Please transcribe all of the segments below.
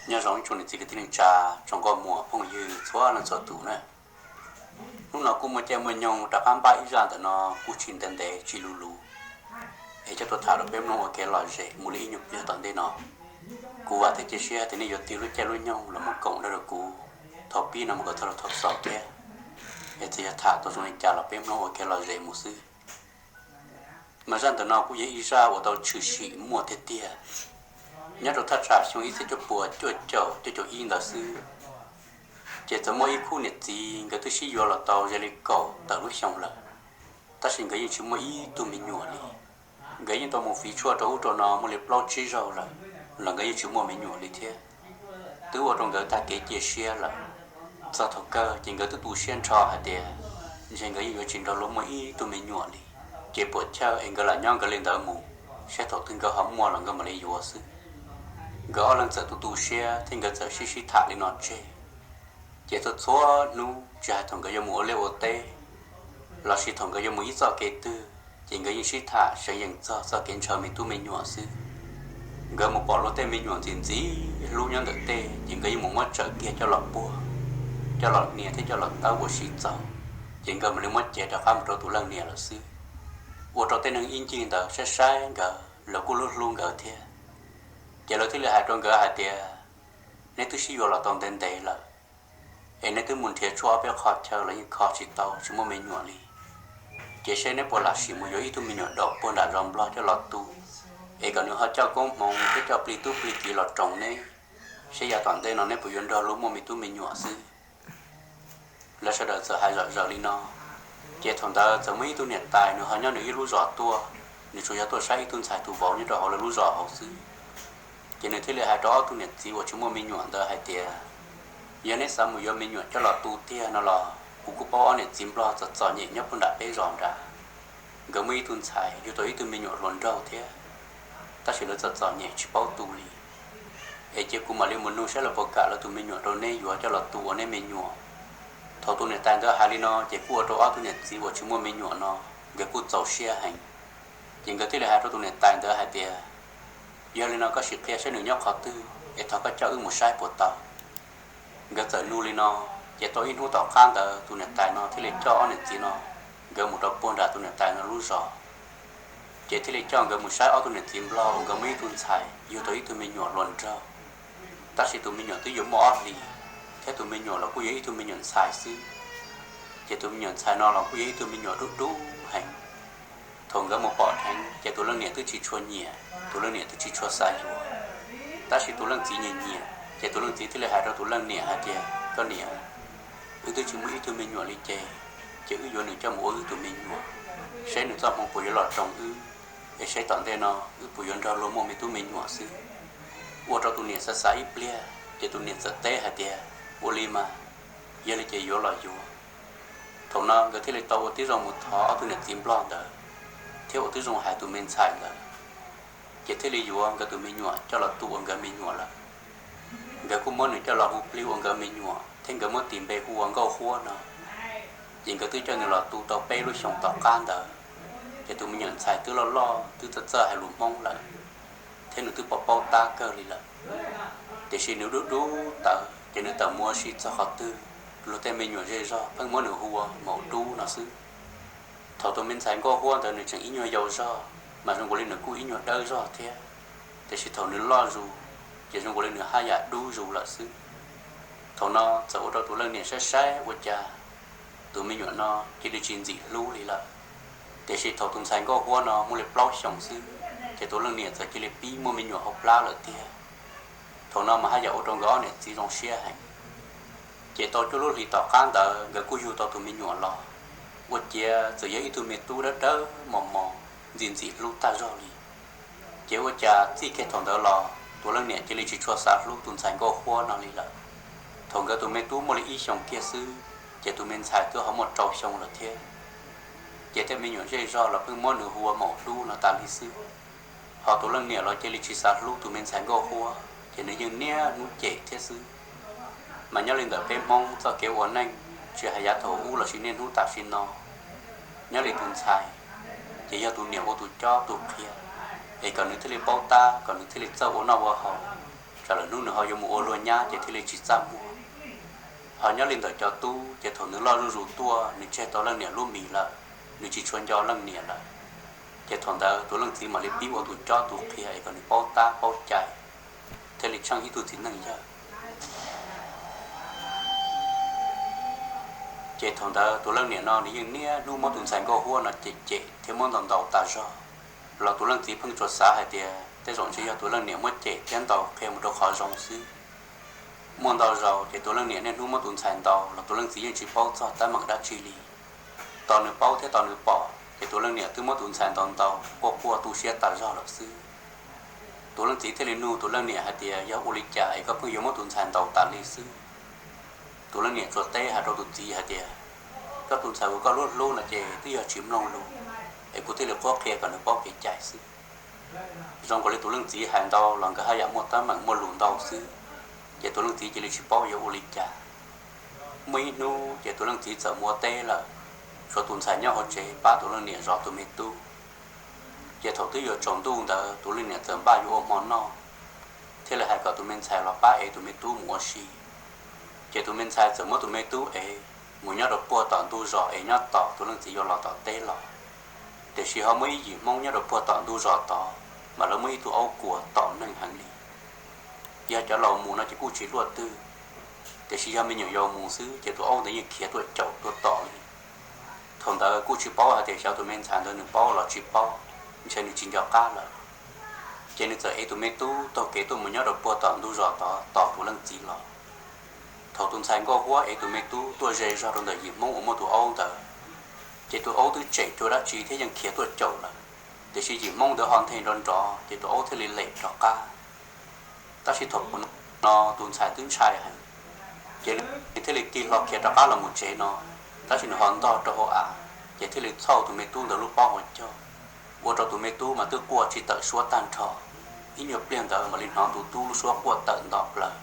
Nyob zoo ib tsoom niam txiv kwv tij neej tsa, tsoom nkauj muam phooj ywg txhua leej txhua tus na. Hnub no kuj muaj caij muaj nyoog rov qab npaj ib zaj ntawm no kuj tsis ntev ntev tsis luv luv, es coj tuaj tham rau peb mloog ua kev lom zem mus li ib nyuag pliag tom ntej no. Kuv vam thiab cia siab tias nej yuav tig lub caij lub nyoog los mus koom nrog rau kuv thaum pib no mus kom txog rau thaum xaus thiab, es txawm yog tham tau zoo li cas los peb mloog ua kev lom zem mus xwb. Mas zaj ntawm no kuj yog ib zaj uas tau tshwm sim muaj tiag tiag nyob rau thaj tsam xyoo ib txhiab cuaj puas cuaj caum cuaj caum ib ntawd xwb. Ces txawm muaj ib khub niam txiv nkawd twb sib yuav los tau ze li kaum tawm lub xyoo lawm, tab sis nkawd yeej tsis muaj ib tug me nyuam li. Nkawd yeej tau mus fiv tshuaj rau ub rau no muaj li plaub tsib zaug lawm los nkawd yeej tsis muaj me nyuam li thiab. Twb ua rau nkawd tag kev cia siab lawm. Txog thaum kawg ces nkawd twb tu siab nrho hais tias ntshe nkawd yeej yuav tsis nrog luag muaj ib tug me nyuam li. Ces puam chawj es nkawd lam nyob nkawd li ntawd mus, saib thaum twg nkawd ho muaj los nkawd mam li yuav xwb. Nkawd ob leeg txawm tu tu siab thiab nkawd txawm sib sib tham li no tseg. Ces txhua txhua hnub tsis hais thaum nkawd yuav mus ua liaj ua teb lossis thaum nkawd yuav mus ib txoj kev twg, ces nkawd yeej sib tham seev yees txog txoj kev ntshaw me tub me nyuam xwb. Nkawd mus pom luag tej me nyuam ntxim ntxim hlub nyob ntawm tej ces nkawd yeej mus muab tsawm kiag coj los puag, coj los hnia thiab coj los tawb ua si txaus, ces nkawd mam li muab cev rov qab mus rau tus leej niam lawm xwb. Ua rau tej neeg ib ncig ntawd saib saib nkawd los kuj hlub hlub nkawd thiab. Ces lawv thiaj li hais rau nkawd hais tias, neb twb sib yuav los tau ntev ntev lawm, es neb twb mus nrhiav tshuaj ob peb qho chaw los yeej kho tsis tau, tsis muaj me nyuam li. Ces seb neb puas lam sim mus yuav ib tug me nyuam daus puag nram zos Nplog coj los tu, es kom nws ho coj koob hmoov thiab coj plig tub plig kiv los roos neb, seb yav tom ntej no neb puas yuav nrog luag muaj me tub me nyuam xwb. Lawv sawv daws txawm hais zom zaws li no, ces thaum ntawd txawm muaj ib tug niam tais nws ho nyob nws ib lub zos tuaj, nws tsuas yog tuaj saib ib tug ntxhais tus vauv nyob rau hauv lawv lub zos hauv xwb. Ces nws thiaj li hais rau ob tug niam txiv uas tsis muaj me nyuam ntawd hais tias, yog neb xav mus yuav me nyuam coj los tu tiag no los kuv kuj paub ob niam txiv Nplog txom txom nyem nyob puag nram peb zos nrad. Nkawd muaj ib tug ntxhais yug tau ib tug me nyuam hluas nraug thiab, tab sis lawv txom txom nyem tsis paub tu li. Es cia kuv mam li mus nug saib lawv puas kam lawv tus me nyuam rau neb yuav coj los tu ua neb me nyuam. Thaum tus niam tais ntawd hais li no ces kuj ua rau ob tug niam txiv uas tsis muaj me nyuam no nkawd kuj txaus siab heev. Ces nkawd thiaj li hais rau tus niam tais ntawd hais tias, yog li no koj sim qhia saib nws nyob qhov twg es thov koj coj wb mus saib puas tau. Nkawd txawm nug li no, ces tau ib hnub tom qab ntawd tus niam tais no thiaj li coj ob niam txiv no nkawd mus rau puag nram tus niam tais no lub zos. Ces thiaj li coj nkawd mus saib ob tug niam txiv Nplog uas nkawd muaj ib tug ntxhais yug tau ib tug me nyuam hluas nraug, tab sis tus me nyuam twb yuav muaj ob hlis, thiab tus me nyuam los kuj yog ib tug me nyuam ntxhais xwb. Ces tus me nyuam ntxhais no los kuj yog ib tug me nyuam dub dub heev. Thaum nkawd mus pom dheev ces tus leej niam twb tsis tshua nyiam, tus leej niam twb tsis tshua xav yuav, tab sis tus leej txiv nyiam nyiam, ces tus leej txiv thiaj li hais rau tus leej niam hais tias, koj niam, wb twb tsis muaj ib tug me nyuam li ces, ces wb yuav nws coj mus ua wb tus me nyuam, saib nws txoj hmoo puas yuav los roos wb, es saib tom ntej no wb puas yuav nrog luag muaj me tub me nyuam xwb. Ua rau tus niam xav xav ib pliag ces tus niam txawm teb hais tias, ua li mas, yog li ces yuav los yuav. Thaum no nkawd thiaj li tau ua tib zoo mus thov ob tug niam txiv Nplog ntawd, thiab ua tib zoo hais tus me ntxhais ntawd, ces thiaj li yuav nkawd tus me nyuam coj los tu ua nkawd me nyuam lawm. Nkawd kuj muab nws coj los hu plig ua nkawd me nyuam thiab nkawd muab tis npe hu ua Nkauj Huab no. Ces nkawd twb coj nws los tu tau peb lub xyoos tom qab ntawd, ces tus me nyuam ntxhais twb loj loj twb txawj txawj hais lus Hmoob lawm, thiab nws twb paub paub tab kawg li lawm. Tiam sis nws dub dub tawv ces nws tawm mus ua si txog qhov twg, luag tej me nyuam zej zog pheej muab nws hu ua maum dub no xwb. Thaum tus me ntxhais Nkauj Huab ntawd nws tseem ib nyuag yau zog mas zoo nkaus li nws kuj ib nyuag dawb zog thiab, tiam sis thaum nws loj zus ces zoo nkaus li nws haj yam dub zus lawm xwb. Thaum no txawm ua rau tus leej niam saib saib ua cas tus me nyuam no cia li tsis ntxim hlub li lawm. Tiam sis thaum tus ntxhais Nkauj Huab no muaj li plaub xyoos xwb, ces tus leej niam txawm cia li pib muaj me nyuam hauv plab lawm tiag. Thaum no mas haj yam ua rau nkawd ob niam txiv zoo siab heev. Ces tau cuaj lub hlis tom qab ntawd nkawd kuj yug tau tus me nyuam los, ua ciav txawm yog ib tug me tub dawb dawb mos mos, ntxim ntxim hlub tag zog li. Ces ua cas txij kiag thaum ntawd los tus leej niam cia li tsis tshua xav hlub tus ntxhais Nkauj Huab no li lawm. Thaum nkawd tus me tub muaj li ib xyoos kiag xwb, ces tus me ntxhais twb ho muaj rau xyoo lawm thiab. Ces tej me nyuam zej zog los pheej muab nws hu ua maum dub no tas li xwb. Ho tus leej niam los cia li tsis xav hlub tus me ntxhais Nkauj Huab, ces nws yeej niaj hnub cem thiab xwb. Mas nyob li ntawm peb Hmoob txoj kev ua neej, tsis hais yav thaum ub lossis niaj hnub tam sim no, nyob li tus ntxhais, ces yog tus niam ua tus cob tus qhia, es kom nws thiaj li paub tab, kom nws thiaj li txawj ua noj ua haus, lawm hnub nws ho yuav mus ua luag nyab ces thiaj li tsis txaj muag. Ho nyob li ntawm cov tub ces thaum nws loj zuj zus tuaj nws tseg tau leej niam lub mis lawm, nws tsis tshua nco leej niam lawm. Ces thaum ntawd tus leej txiv mam li pib ua tus cob tus qhia es kom nws paub tab paub cai, thiaj li tsheej ib tug txiv neej yawg. Ces thaum ntawd tus leej niam no nws yeej niaj hnub muab tus ntxhais nkauj huab no cem cem thiab muab ntaus ntaus tas zog, los tus leej txiv pheej tsuas xav hais tias tej zaum ntshe yog tus leej niam muab cem thiab ntaus qhia mus rau qhov zoo xwb. Muaj ntau zaus ces tus leej niam niaj hnub muab tus ntxhais ntaus los tus leej txiv yeej tsis paub txog teeb meem dab tsi li. Tos nws paub thiab tos nws pom ces tus leej niam twb muab tus ntxhais ntaus ntaus quaj quaj tu siab tas zog lawm xwb. Tus leej txiv thiaj li nug tus leej niam hais tias, yog ua li cas es koj pheej yuav muab tus ntxhais ntaus tas li xwb? Tus leej niam tsuas teb hais rau tus txiv hais tias, koj tus ntxhais uas koj hlub hlub no ces twb yog tsis mloog lus, es kuv thiaj li qhuab qhia kom nws paub kev cai xwb. Zoo nkaus li tus leej txiv hais ntau los nkawd haj yam muaj teeb meem muaj lus ntau xwb, ces tus leej txiv cia li tsis paub yuav ua li cas. Muaj ib hnub ces tus leej txiv txawm mus ua teb lawm, tshuav tus ntxhais nyob hauv tsev pab tus leej niam zov tus me tub. Ces thaum twb yuav tsaus ntuj ntawd tus leej niam txawm npaj yuav ua hmo noj, thiaj li hais kom tus me ntxhais los pab ev tus me tub mus ua si. Ces tus me ntxhais txawm muab tus me tub ev mus nyob rau puag tom ntug zos es nyob tos tus leej txiv yuav los tom teb los. Tiam sis ho muaj ib yim Hmoob nyob rau puag tom ntug zos tod, mas lawv muaj ib tug aub kuas tom neeg heev li. Yog cov laus mus no ces kuj tsis luaj twg, tiam sis yog me nyuam yaus mus xwb ces tus aub ntawd yeej khiav tuaj caum tuaj tom li. Thaum ntawd kuj tsis paub hais tias xyov tus me ntxhais ntawd nws paub los tsis paub, ntshe nws tsis nco qab lawm. Ces nws txawm ev tus me tub taug kev tuaj mus nyob rau puag tom ntug zos tod tos tus leej txiv los. Thaum tus ntxhais nkauj huab ev tus me tub tuaj ze zog rau ntawm yim Hmoob uas muaj tus aub ntawd, ces tus aub twb tsem cuag dab tsi thiab yeej khiav tuaj caum lawm. Tiam sis yim Hmoob ntawd ho nthe nrov nrov ces tus aub thiaj li lem rov qab. Tab sis thaum no tus ntxhais twb ntshai heev, ces nws thiaj li tig hlo khiav rov qab los mus tsev no, tab sis nws ho ntog rau hauv av, ces thiaj li txhauj tus me tub ntawd lub pob hauv caug, ua rau tus me tub mas twb quaj tsis tawm suab tag nrho. Ib nyuag pliag ntawd mam li hnov tus tub lub suab quaj tawm nto plaws.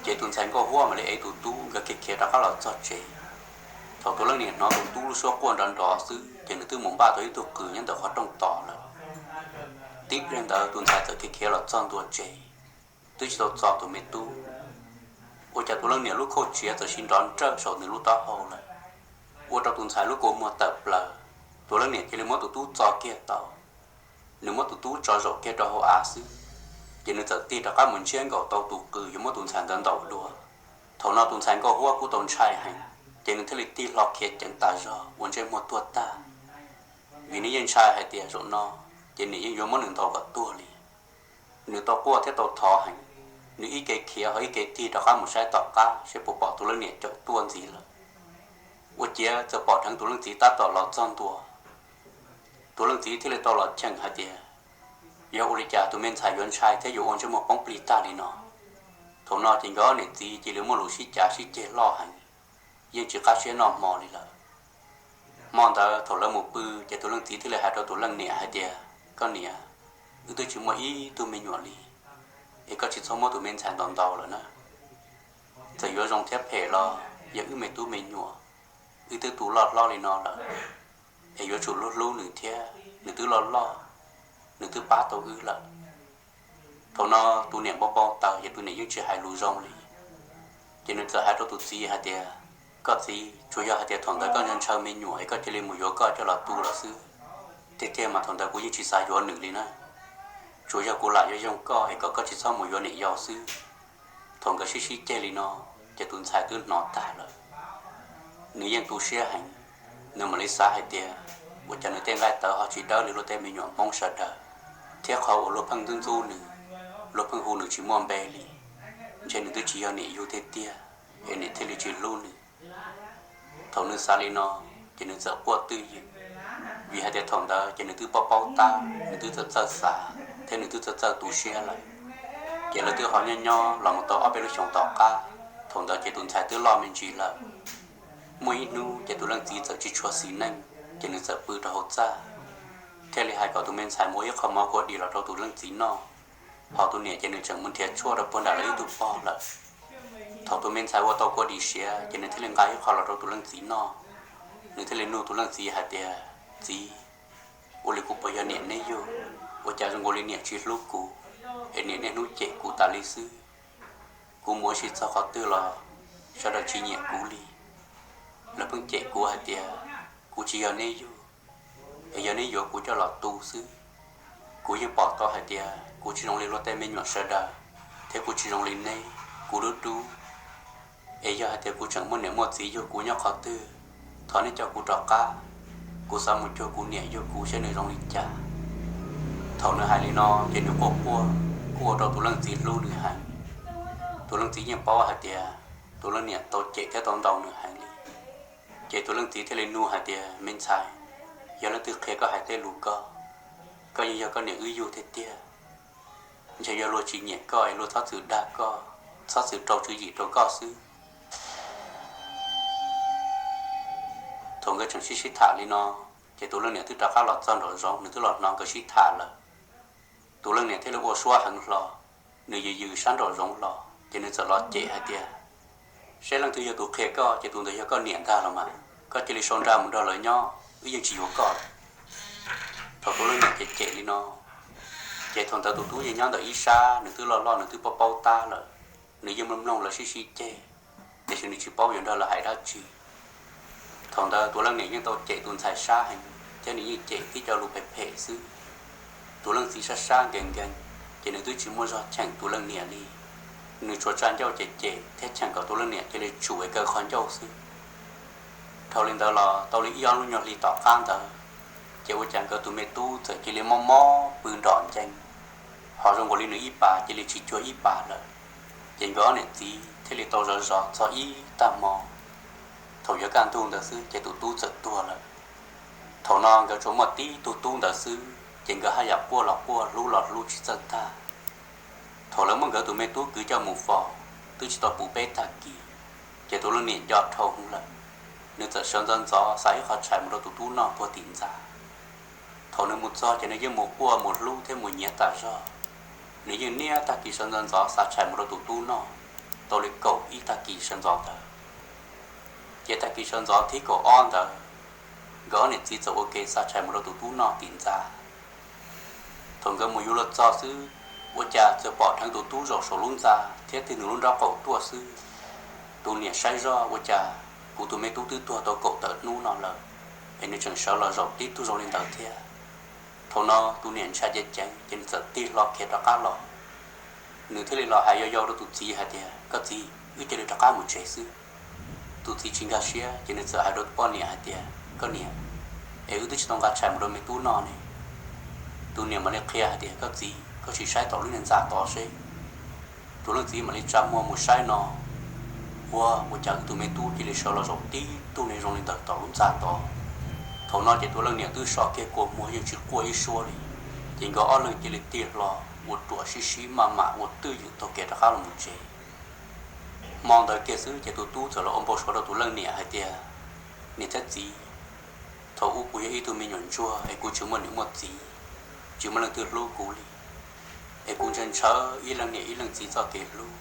Ces tus ntxhais nkauj huab mam li ev tus tub nkawd khiav khiav rov qab los txog tsev. Thaum tus leej niam hnov tus tub lub suab quaj nrov nrov xwb ces nws twb mus npaj tau ib tug qws nyob ntawm qhov rooj tos lawm. Tib pliag ntawd tus ntxhais txawm khiav khiav los txog ntua tsev, twb tsis tau txo tus me tub. Ua cas tus leej niam lub khauj tsiav txawm sis nrov nrawj saum nws lub taub hau lawm, ua rau tus ntxhais lub kua muag tawm plaws. Tus leej niam cia li muab tus tub txo kiag tau. Nws muab tus tub tso zaum kiag rau hauv av xwb, ces nws txawm tig rov qab mus ntsiab nkaus tau tus qws yuav muab tus ntxhais ntawd ntaus dua. Thaum no tus ntxhais nkauj huab kuj tau ntshai heev, ces nws thiaj li tig hlo khiav ceev tas zog ua ntsej muag tuag tag. Vim nws yeej ntshai hais tias zaum no ces niam yeej yuav muab nws ntaus kom tuag li. Nws tau quaj thiab tau thov heev, nws ib ke khiav ho ib ke tig rov qab mus saib tom qab seb puas pom tus leej niam caum tuaj ntxiv lawm. Ua ciav txawm pom dheev tus leej txiv tab tom los txog ntua. Tus leej txiv thiaj li tau los cheem hais tias, yog ua li cas tus me ntxhais yuav ntshai thiab yuav ua ntsej muag poob plig tag li no? Thaum no ces nkawd ob niam txiv cia li muaj lus sib cav sib ceg loj heev, yeej tsis qab siab noj hmo li lawm. Hmo ntawd thaum lawv mus pw ces tus leej txiv thiaj li hais rau tus leej niam hais tias, koj niam, wb twb tsis muaj ib tug me nyuam li, es koj tsis txhob muab tus me ntxhais ntaus ntaus lawm na. Txawm yuav zoo thiab phem los yog wb me tub me nyuam, wb twb tu loj hlob li no lawm, es yuav tsum hlub hlub nws thiab, nws twb loj loj, nws twb pab tau wb lawm. Thaum no tus niam npau npau taws ces tus niam yeej tsis hais lus zoo li. Ces nws txawm hais rau tus txiv hais tias, koj txiv, tsuas yog hais tias thaum ntawd koj ntshaw ntshaw me nyuam es koj cia li mus yuav koj coj los tu lawm xwb. Tiag tiag mas thaum ntawd kuv yeej tsis xav yuav nws li na. Tsuas yog kuv lam yuav yoog koj es kom koj tsis txhob mus yuav niam yau xwb. Thaum nkawd sib sib ceg li no, ces tus ntxhais twb hnov tag lawm. Nws yeej tu siab heev, nws mam li xav hais tias, ua cas nws tej nqaij tawv ho tsis dawb li luag tej me nyuam Hmoob sawv daws, thiab qhov uas luag pheej ntxub ntxub nws, luag pheej hu nws tsis muaj npe li, ntshe nws twb tsis yog niam yug tiag tiag, es niam thiaj li tsis hlub nws. Thaum nws xav li no, ces nws txawm quaj twj ywm, vim hais tias thaum ntawd ces nws twb paub paub tab, nws twb txawj txawj xav thiab nws twb txawj txawj tu siab lawm. Ces lawv twb ho nyob nyob los mus tau ob peb lub xyoos tom qab, thaum ntawd ces tus ntxhais twb loj me ntsis lawm. Muaj ib hnub ces tus leej txiv txawm tsis tshua xis neej, ces nws txawm pw rau hauv txaj, thiaj li hais kom tus me ntxhais mus ua ib qho mov kua dis los rau tus leej txiv noj. Ho tus niam ces nws tseem mus nrhiav tshuaj rau puag nram lawv ib tug pog lawm. Thaum tus me ntxhais ua tau kua dis siav ces nws thiaj li nqa ib qho los rau tus leej txiv noj. Nws thiaj li nug tus leej txiv hais tias, txiv, ua li kuv puas yog niam neb yug? Ua cas zoo nkaus li niam tsis hlub kuv, es niam niaj hnub cem kuv tas li xwb? Kuv mus ua si txog qhov twg los sawv daws tsis nyiam kuv li. Lawv pheej cem kuv hais tias kuv tsis yog neb yug, es yog neb yuav kuv coj los tu xwb. Kuv yeej pom tau hais tias kuv tsis zoo li luag tej me nyuam sawv daws, thiab kuv tsis zoo li neb, kuv dub dub. Es yog hais tias kuv tseem muaj niam muaj txiv yug kuv nyob qhov twg, thov neb coj kuv rov qab, kuv xav mus cuag kuv niam yug kuv saib nws zoo li cas. Thaum nws hais li no ces nws quaj quaj, kuj ua rau tus leej txiv hlub nws heev. Tus leej txiv yeej paub hais tias tus leej niam tau cem thiab tau ntaus nws heev li. Ces tus leej txiv thiaj li nug hais tias, me ntxhais, yog leej twg qhia koj hais tej lus ko? Koj yeej yog koj niam wb yug tiag tiag. Ntshe yog luag tsis nyiam koj es luag txhob txwm dag koj, txhob txwm rau tswv yim rau koj xwb. Thaum nkawd tseem sib sib tham li no, ces tus leej niam twb rov qab los txog nraum zoov, nws twb los hnov nkawd sib tham lawm. Tus leej niam thiaj li ua suab heev hlo, nws yws yws sab nraum zoov los ces nws txawm los cem hais tias, saib leej twg yog tus qhia koj, ces tus ntawd yog koj niam ntag los mas. Koj cia li sau nra mus nrog lawv nyob, wb yeej tsis yuav koj lawm. Thaum tus leej niam cem cem li no, ces thaum ntawd tus tub yeej nyob ntawm ib sab, nws twb loj loj, nws twb paub paub tab lawm. Nws yeej mloog mloog lawv sib sib ceg, tiam sis nws tsis paub yuav nrog lawv hais dab tsi. Thaum ntawd tus leej niam yeej tau cem tus ntxhais sab heev, thiab nws yeej cem tib co lus phem phem xwb. Tus leej txiv sab sab nkees nkees, ces nws twb tsis muaj zog cheem tus leej niam li. Nws tsuas tsa ncauj cem cem thiab cheem kom tus leej niam cia li tsum es kaw qhov ncauj xwb. Dhau li ntawd los tau li ib ob lub nyuag hli tom qab ntawd, ces ua cas nkawd tus me tub txawm cia li mob mob pw nrom ncees, ho zoo nkaus li nws ib pas cia li tsis cuag ib pas lawm. Ces nkawd ob niam txiv thiaj li tau zov zov txog ib tag hmo. Thaum yuav kaj ntug ntawd xwb ces tus tub txawm tuag lawm. Thaum no nkawd tsuas muaj tib tug tub ntawd xwb, ces nkawd haj yam quaj los quaj, hlub los hlub tsis txawj tag. Thaum lawv muab nkawd tus me tub kwv coj mus faus, twb tsis tau puv peb tag kis, ces tus leej niam nco dhau hwv lawm. Nws txawm sawv ntxov ntxov xa ib qho tshais mus rau tus tub noj puag tim ntxa. Thaum nws mus txog ces nws yeej mus quaj mus hlub thiab mus nyiav tas zog. Nws yeej niaj tag kis sawv ntxov ntxov xa tshais mus rau tus tub noj, tau li kaum ib tag kis sawv ntxov ntawd. Ces tag kis sawv ntxov thib kaum ob ntawd, nkawd ob niam txiv txawm ua ke xa tshais mus rau tus tub noj tim ntxa. Thaum nkawd mus yuav luag txog xwb, ua cas txawm pom dheev tus tub zaum saum lub ntxa thiab tig nws lub nraub qaum tuaj xwb. Tus niam saib zoj, ua cas kuv tus me tub twb tuag tau kaum tawm hnub no lawm, es nws tseem sawv los zaum tib tug zoo li ntawd thiab. Thaum no tus niam ntshai ceev ceev, ces nws txawm tig hlo khiav rov qab los. Nws thiaj li los hais yau yau rau tus txiv hais tias, koj txiv, wb cia li rov qab mus tsev xwb. Tus txiv tsis nkag siab, ces nws txawm hais rau tus poj niam hais tias, koj niam, es wb twb tsis tau nqa tshais mus rau me tub noj ne. Tus niam mam li qhia hais tias, koj txiv, koj sim saib tom lub niag ntxa tod seb. Tus leej txiv mam li tsa muag mus saib no, ua, ua cas wb tus me tub cia li sawv los zaum tib tug niag zoo li ntawd tom lub ntxa tod. Thaum no ces tus leej niam twb so kiag kua muag yeej tsis quaj ib suab li. Ces nkawd ob leeg cia li tig hlo ua ruam sib sib maj mam ua twj ywm taug kev rov qab los mus tsev. Hmo ntawd kiag xwb ces tus tub txawm los ua npau suav rau tus leej niam hais tias, niam thiab txiv, thaum ub kuv yog ib tug me nyuam ntsuag es kuv tsis muaj niam muaj txiv, tsis muaj leej twg hlub kuv li, es kuv ntshaw ntshaw ib leej niam ib leej txiv txoj kev hlub.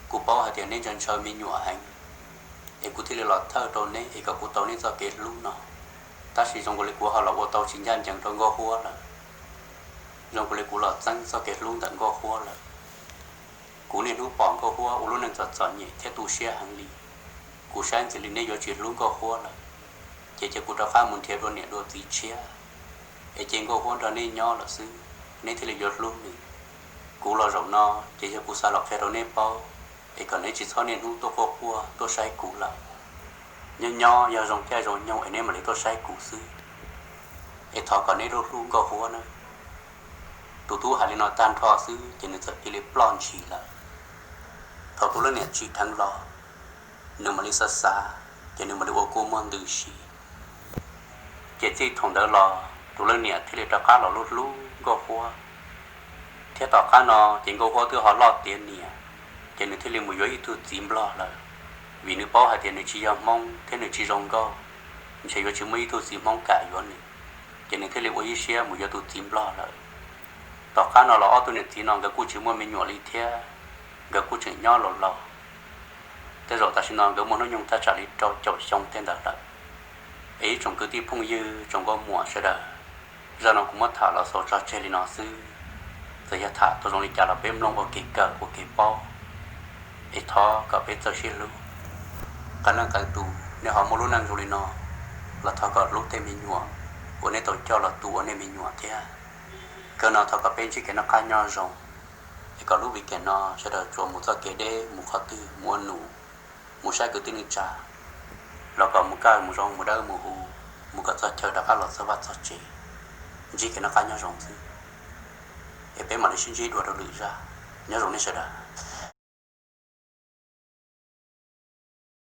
Kuv paub hais tias neb ntshaw ntshaw me nyuam heev, es kuv thiaj li los thawj rau neb es kom kuv tau neb txoj kev hlub no. Tab sis zoo nkaus li kuv ho los ua tau tsis ncaj ncees rau Nkauj Huab lawm. Zoo nkaus li kuv los txeeb txoj kev hlub ntawm Nkauj Huab lawm. Kuv niaj hnub pom Nkauj Huab ua lub neej txom txom nyem thiab tu siab heev li. Kuv saib ntxim li neb yuav tsis hlub Nkauj Huab lawm, ces cia kuv rov qab mus nrhiav dua niam dua txiv tshiab, es cia Nkauj Huab nrog neb nyob lawm xwb, neb thiaj li yuav hlub nws. Kuv los zaum no ces yog kuv xav los qhia rau neb paub, es kom neb tsis txhob niaj hnub tuaj quaj quaj tuaj saib kuv lawm. Nyob nyob yog zoo caij zoo nyoog es neb mam li tuaj saib kuv xwb, es thov kom neb hlub hlub Nkauj Huab nawb. Tus tub hais li no tag nrho xwb ces nws txawm cia li ploj ntshis lawm. Thaum tus leej niam tsim dheev los, nws mam li xav xav, ces nws mam li ua kua muag ntws si. Ces txij thaum ntawd los tus leej niam thiaj li rov qab los hlub hlub Nkauj Huab. Thiab tom qab no ces Nkauj Huab twb ho loj tiav niam, ces nws thiaj li mus yuav ib tug txiv Nplog lawm, vim nws paub hais tias nws tsis yog Hmoob thiab nws tsis zoo nkauj, ntshe yuav tsis muaj ib tug txiv Hmoob kam yuav nws, ces nws thiaj li ua ib siab mus yuav tus txiv Nplog lawm. Tom qab no los ob tug niam txiv no nkawd kuj tsis muaj me nyuam li thiab, nkawd kuj tseem nyob laus laus. Tej zaum tam sim no nkawd muaj hnub nyoog thaj tsam li rau caum xyoo tej ntawd lawm. Es ib tsoom kwv tij phooj ywg tsoom nkauj muam sawv daws, zaj no kuv muab tham los xaus tso tseg li no xwb. Txawm yog tham tau zoo li cas los peb mloog ua kev kawm ua kev paub. Es thov kom peb txawj sib hlub. Qee leej qee tus nej ho muaj lub neej zoo li no los thov kom hlub tej me nyuam uas nej tau coj los tu ua nej me nyuam thiab. Kawg no thov kom peb ntsib kev noj qab nyob zoo, es kom lub weekend no sawv daws tsuas mus txoj kev deb, mus qhov twg mus ua num, mus saib kwv tij neej tsa, los kom mus kaj mus zoo, mus dawb mus huv, mus kom txog chaw rov qab los txog vaj txog tsev, ntsib kev noj qab nyob zoo xwb. Es peb mam li sib ntsib dua rau lwm zaj. Nyob zoo nej sawv daws.